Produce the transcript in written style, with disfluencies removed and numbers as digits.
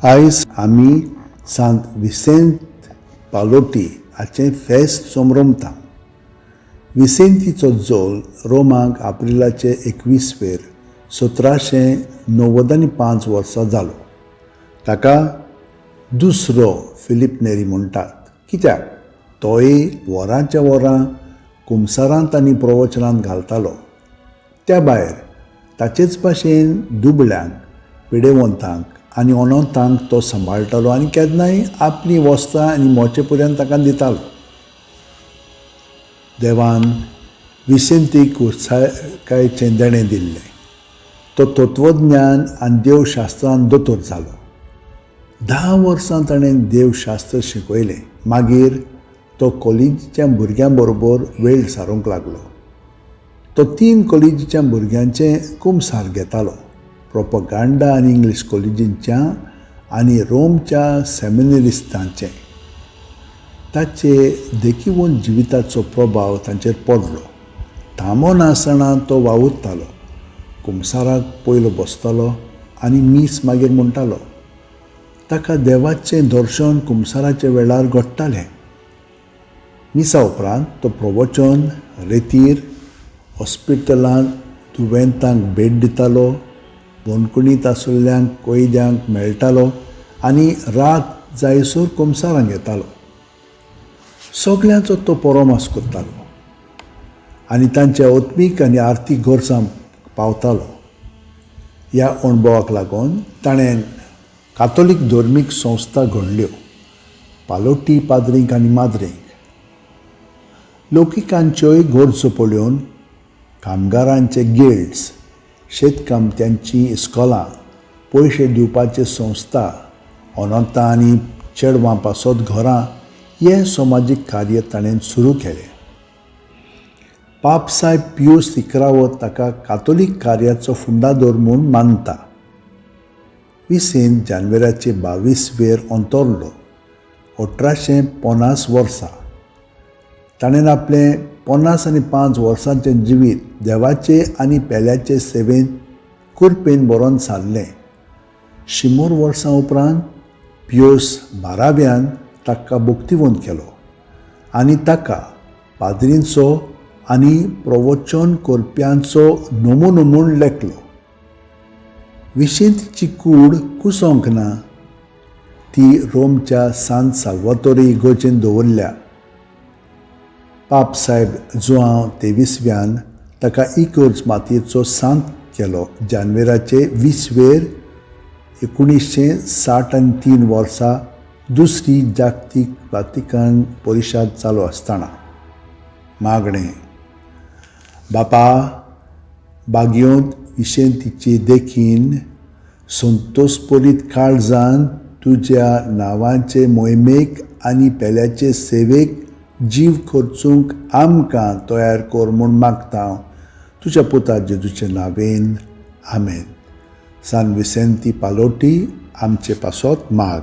आयज आमी सांत विसेंत पालोटी हाचें फेस्त समरमता. विसेंतीचो जोल रोमाक एप्रिलाचे 21वेर 1795 वर्सा जालो. ताका दुसरो फिलीप नेरी म्हणटात, कित्याक तोय वरांच्या वरां कुमसारांत आनी प्रवचनांत घालतालो. त्या भायर ताचेच भाशेन दुबळ्यांक, पिडेवंतांक आनी अनंतांक तो सांबाळटालो आनी केन्नाय आपलीं वस्त्रां आनी मोचे पर्यंत ताका दितालो. देवान विसेंतीक उत्साहाचें देणें दिल्लें. तो तत्वज्ञान आनी देवशास्त्रान दोतोर जालो. 10 वर्सां ताणें देवशास्त्र शिकयलें. मागीर तो कॉलेजीच्या भुरग्यां बरोबर वेळ सारूंक लागलो. तो 3 कॉलेजीच्या भुरग्यांचें कुमसार घेतालो, प्रोपगांडा आनी इंग्लीश कॉलेजींच्या आनी रोमच्या सेमिनरिस्तांचें. ताचे देखीवंत जिविताचो प्रभाव तांचेर पडलो. थांबो नासतना तो वावुरतालो. कुमसाराक पयलो बसतालो आनी मीस मागीर म्हणटालो. ताका देवाचें दर्शन कुमसाराच्या वेळार घडटालें. मिसा उपरांत तो प्रवचन, रेतीर, हॉस्पिटलांत दुयेंतांक भेट दितालो, बंदखणींत आशिल्ल्यांक कैद्यांक मेळटालो आनी रात जायसर कुमसारांक येतालो. सगल्यांचो तो परोमास करतालो आनी तांच्या आत्मीक आनी आर्थीक गरजांक पावतालो. ह्या अणभवाक लागून ताणें कातोलीक धर्मीक संस्था घडल्यो, पालोटी पाद्रींक आनी माद्रींक. लौकिकांच्योय गरजो पळोवन कामगारांचे गिल्ड्स, शेतकामत्यांची इस्कोलां, पयशे दिवपाच्यो संस्था, अनंतां आनी चेडवां पासत घरां हें समाजीक कार्य ताणें सुरू केलें. पापसायब पियूस 11वो ताका कातोलीक कार्याचो फुंडादोर म्हूण मानता. विसेंत जानेवारीचे 22वेर अंतरलो, 1850 वर्सा. ताणें आपलें 55 वर्सांचें जिवीत देवाचे आनी पेल्याचे सेवेंत कुरपेन बरोवन सारलें. 100 वर्सां उपरांत पियोस 12व्यान ताका भक्तिवंत केलो आनी ताका पाद्रींचो आनी प्रवचन करप्यांचो नमुनो म्हूण लेखलो. विसेंतीची कूड कुसोंक ना, ती रोमच्या सांत साल्वातोरी इगर्जेन दवरल्या. पापसायब जुआंव 23व्यान ताका इगर्ज मातयेचो सांत केलो. जानेवारीचे 20वेर 1963 वर्सा दुसरी जागतीक वातिकान परिशद चालू आसतना. मागणें. बापा, बागयोंत विसेंतीचे देखीन संतोषपरीत काळजान तुज्या नांवाचे मोहिमेक आनी पेल्याचे सेवेक जीव खर्चूंक आमकां तयार कर म्हूण मागता, तुज्या पुता जेजूचे नांवेन, आमेन. सान विसेंती पालोटी, आमचे पासत माग.